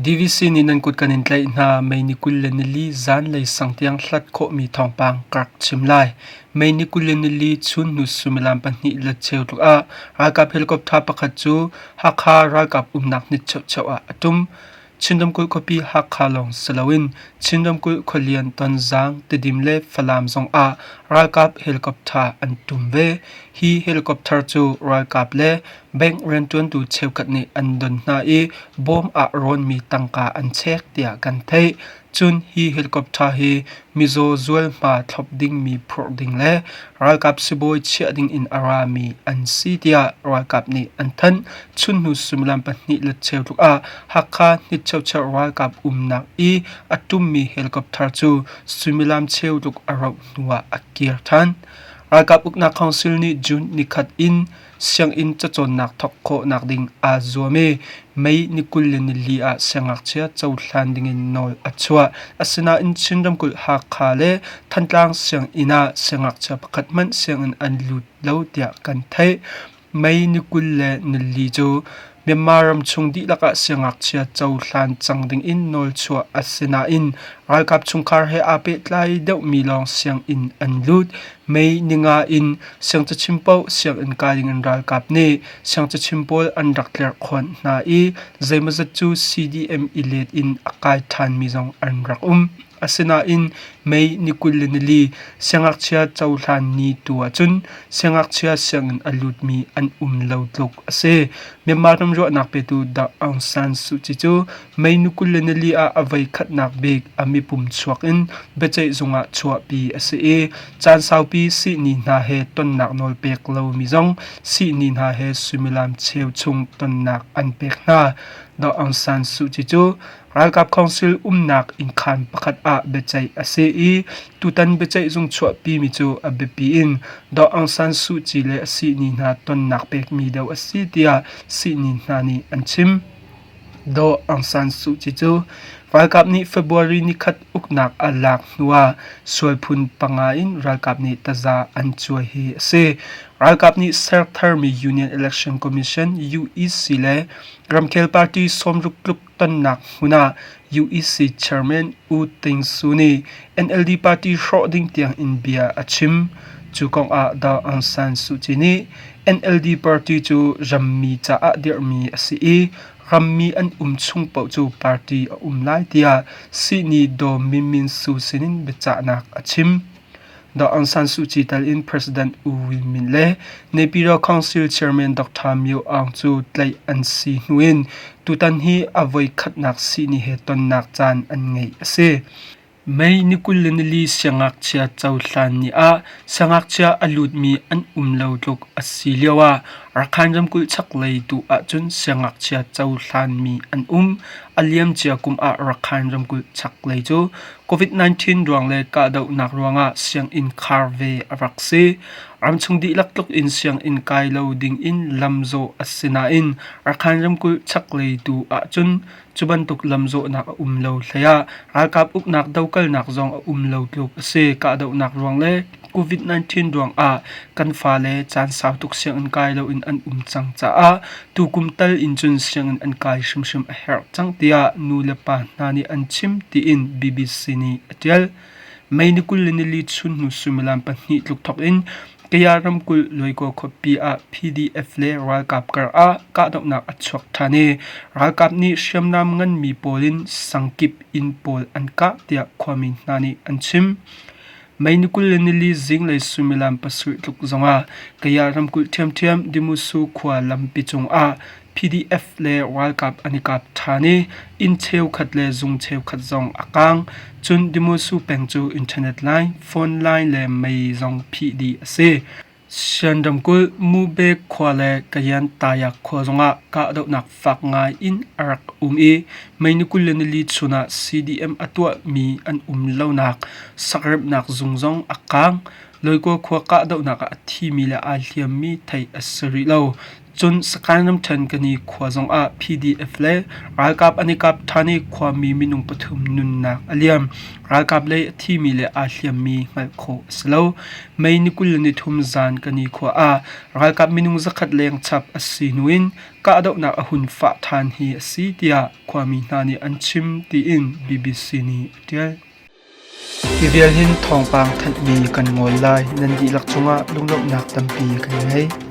DVC nih nan kut kan in tlaih hna. Mei ni 24 zanlei sang tiang hlat khawhmi thawngpang ka rak chim lai. Mei ni 24 chun hnu suimilam pahnih le cheu tluk ah ralkap helicopter pakhat cu Hakha ralkap umnak hnik cheucheu ah a tum. Chin ramkulh khuapi Hakha lawng si loin Chin ramkulh khualian Tonzang, Tidim le Falam zong ah ralkap helicopter an tum ve. Hi helicopter cu ralkap le bank rianṭuantu cheukhat nih an don hna i bawm ah rawnmi tangka an chek tiah kan theih. Cun hi helicopter hi mizaw zualhma thlop dingmi phurh ding le ralkap sibawi chiah ding in a rami an si tiah ralkap nih an thanh. Chunhnu suimilam pahnih le cheu tluk ah Hakha hnitcheucheu ralkap umnak i a ṭummi helicopter cu suimilam cheu tluk a rauh hnuah a kir ṭhan. Ralkap uknak council nih June nikhat in sianginn cacawnnak thawk khawhnak ding aa zuam i May ni 24 ah siangngakchia cohlan dingin nawl a chuah. Asinain Chin ramkulh Hakha le Thantlang sianginn ah siangngakchia pakhat hmanh sianginn an lut lo tiah kan theih. May ni 24 cu Myanmar ramchung dihlak ah siangngakchia cohlan cang dingin nawlchuah a si nain ralkap chungkhar he aa pehtlai deuhmi lawng sianginn an lut. May ninga in siangcachim paoh sianginn kai dingin ralkap nih siangcachim pawl an rak tlerhkhonh hna i zeimawzat cu CDM i let in a kai ṭhanmi zong an rak um. Asinain May ni 24 siangngakchia cohlan ni tu ahcun siangngakchia sianginn a lutmi an um lo tluk a si. Myanmar ram ruahnak petu Daw Aung San Suu Kyi cu May ni 24 ah a voikhatnak bik a mipum chuak in biaceihzung ah chuahpi a si i caan saupi sihni hna he tonnak nawl pek lomi zong sihni hna he suimilam cheu chung tonnak an pek hna. Daw Aung San Suu Kyi cu Ralkap Council umnak innkhaan pakhat ah biaceih a si i tutan biaceihzung chuahpimi cu a biapi in Daw Aung San Suu Kyi le a sihni hna tonnak pekmi deuh a si tiah sihni hna nih an chim. Daw Aung San Suu Kyi cu ralkap nih February nikhat uknak a lak hnuah sualphun panga in ralkap nih taza an cuai hi a si. Ralkap nih ser tharmi Union Election Commission UEC le ramkhel party sawmruk tluk tonnak hmun ah UEC chairman U Ting Su nih NLD party hrawh ding tiang in bia a chim. Cu kong ah Daw Aung San Suu Kyi nih NLD party cu rammi caah dirhmi a si i rammi an um chung paoh cu party a um lai tiah sihni Daw Min Min Su sinin biacahnak a chim. Daw Aung San Suu Kyi tal in President U Win Myint le Naypyidaw Council Chairman Dr. Myo Aung cu tlaih an si hnu in tutan hi a voikhatnak sihni he tonnak caan an ngeih a si. May ni 24 siangngakchia cohlan ni ah siangngakchia a lutmi an um lo tluk a si lio ah Rakhine ramkulh chaklei tu ahcun siangngakchia cohlanmi an um. A liamcia kum ah Rakhine ramkulh chaklei cu COVID-19 ruang le kahdohnak ruangah sianginn khar ve a rak si. Ramchung dihlak tluk in sianginn kai lo ding in lamzawh a si nain Rakhine ramkulh chaklei tu ahcun cu bantuk lamzawhnak a um lo hlei ah ralkap uknak dokalnak zong a um lo tluk a si. Kahdohnak ruang le COVID-19 ruangah kan fale caan sau tuk sianginn kai loin an um cang caah tukum tal in cun sianginn an kai hrimhrim a herh cang tiah nu le pa hna nih an chim tiin BBC nih a ṭial. May ni 24 chun hnu suimilam pahnih tluk thawk in Kaya ramkulh Luaikaw khuapi ah PDF le ralkap kar ah kahdohnak a chuak ṭhan i ralkap nih hriamnam nganmi pawl in sangkip inn pawl an kah tiah khuami hna nih an chim. May ni 24 zinglei suimilam pasarih tluk zongah Kaya ramkulh ṭhiamṭhiam Dimusu khua lampi cungah PDF le ralkap an i kap ṭhan i inn cheukhat le zung cheukhat zong a kaang. Cun Dimusu peng cu internet line, phone line le mei zong phih dih a si. Shan ramkulh Mubek khua le Kayan Tayak khua zongah kahdohnak fak ngai in a rak um i May ni 24 chun ah CDM a tuahmi an um lonak sakremhnak zung zong a kaang. Loikaw khua kahdohnak ah a thimi le aa hliammi theih a si rih lo. Cun Sagaing ramṭhen Kani khua zongah PDF le ralkap an i kap ṭhan i khuami minung pathum nunnak a liam. Ralkap lei a thimi le aa hliammi hngalh khawh a si lo. May ni 23 zan Kani khua ah ralkap minung zakhat leng chap a si hnu in kahdohnak a hun fah ṭhan hi a si tiah khuami hna nih an chim tiin BBC nih a ṭial. Hi vial hin thawngpang thanhmi kan ngol lai. Nan dihlak cungah lunglawmhnak tampi kan ngei.